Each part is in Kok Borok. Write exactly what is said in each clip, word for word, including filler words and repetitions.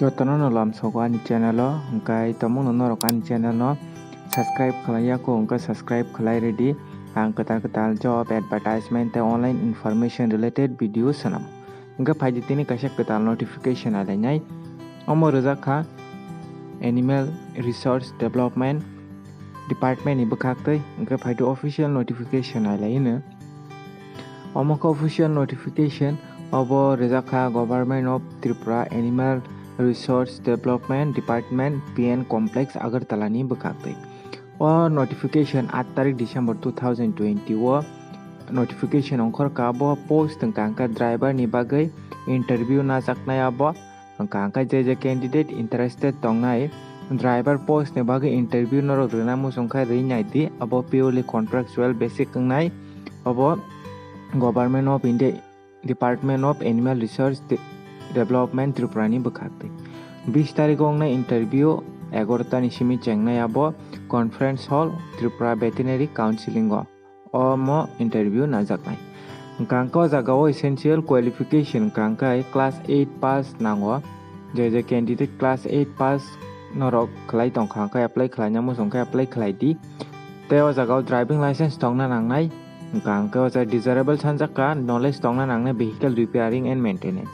Jotono no lamsogo ani channel o, hwnkhe tomungno norok ani channel no subscribe khlai ya kho, hwnkhe subscribe khlai rwdi. Ang kwtal kwtal job advertisement tei online information related video swnam. Hwnkhe phaidi tini kaisa kwtal notification alainai. Omo rwjak kha Animal Resource Development Department ni bwkhak twi, hwnkhe phaidi official notification alaino. Omo khe official notification, obo rwjak kha Government of Tripura Animal Resource Development Department, P N Complex, Agartala ni bwkhak twi. O notification aat tarik December two thousand twenty o notification ongkhor kha, bo post wngkha hwnkhe driver ni bagwi interview najaknai abo. Hwnkha hwnkhe je je candidate interested tongnai driver post ni bagwi interview norok rwna muchung khe rwi naidi, abo purely contractual basic wngnai, abo Government of India Department of Animal Resource De-, Development Tripura ni bwkhak twi. Bis tarik o wngnai interview, egaroh ta ni simi chengnai abo Conference Hall Tripura Veterinary Counseling o. Omo interview najaknai. Hwnkha hwnkhe o jaga o essential qualification hwnkha hwnkhe class eight pass nango. Je je candidate class eight pass norok khlai tongkha hwnkhe apply khlaina muchung khe apply khlai di. Tei o jaga o driving license tongna nangnai. Hwnkha hwnkhe o jaga desirable sanjak kha, knowledge tongna nangnai vehicle repairing and maintenance.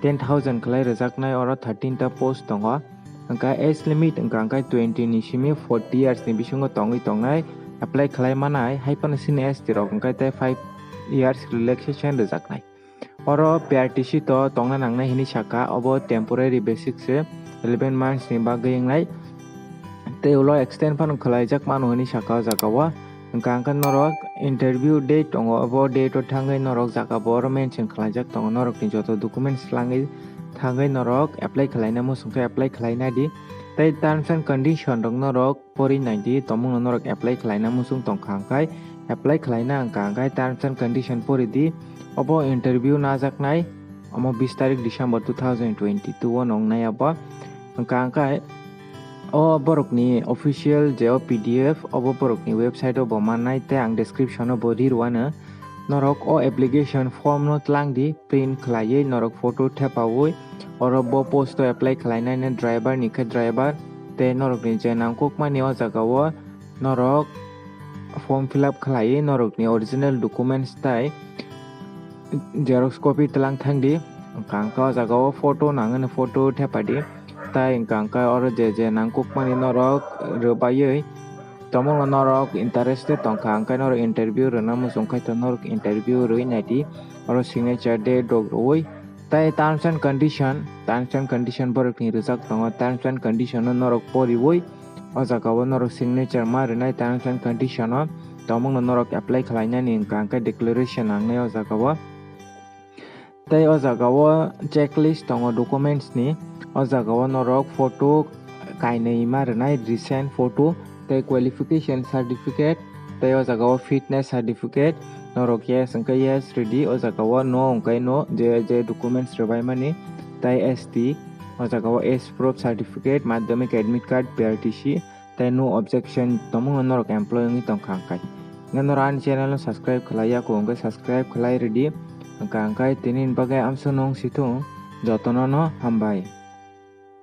Ten thousand khlai rwjaknai oro thirteen ta post tongo. Hwnkha age limit hwnkha hwnkhe twenty ni simi forty years ni bisingo tongwi tongnai apply khlai manai, hai phano sini S T rok hwnkhe tei five years relaxation rwjaknai. Oro P R T C to tongna nangnai hinwi sakha, obo temporary basic se, eleven months ni bagwi wngnai. Tei ulo extend phano khwlaijak mano hinwi sakha o jaga o. Hwnkha hwnkhe norok interview date tongo, obo date o thangwi norok jaga bo oro mention khwlaijak tongo, norokni joto documents langwi thangwi norok apply khlaina muchung khe apply khlaina di. Tei terms and condition rok norok pori naidi, tomungno norok apply khlaina muchung tongkha hwnkhe apply khlaina hwnkha hwnkhe terms and condition pori di. Obo interview najaknai, omo bis tarik December two thousand twenty two o nongnai abo. Hwnkha hwnkhe o borokni official je o P D F obo borokni website o bo mannai, tei ang description o bo ri rwano. Norok o application form no tlang di, print khlaiwi norok photo thepawi oro bo post o apply khlainai no driver ni khe driver, tei norokni je nangkukmani o jaga o norok form fill up khlaiwi norokni original documents tei xerox copy tlang thang di. Hwnkha hwnkhe o jaga o photo nangani photo thepadi. Tai hwnkha hwnkhe oro je je nangkukmani norok rwbaiwi tomungno norok interested tongkha hwnkhe norok interview rwna muchung khaito norok interview rwi naidi. Oro signature date rok rwwi tai terms and condition, terms and condition borokni rwjak tongo, terms and condition no norok poriwi o jaga o norok signature ma rwnai terms and condition o, tomungno norok apply khlainani hwnkha hwnkhe declaration nangnai o jaga o. Tei o jaga o checklist tongo documents ni, o jaga o norok photo kainwi ma rwnai, recent photo tei qualification certificate tei o jaga o fitness certificate. Norok yes hwnkhe yes rwdi, o jaga o no hwnkhe no, je je documents rwbaimani tei S T, o jaga o age proof certificate, madhyamik admit card, P R T C, tei no objection tongmungno norok employ wngwi tongkha hwnkhe. Hwnkhe norok ani channel no subscribe khlai ya kho hwnkhe subscribe khlai rwdi. Hwnkha hwnkhe tini ni bagwi amsuk no wng si thung, jotono no hambai.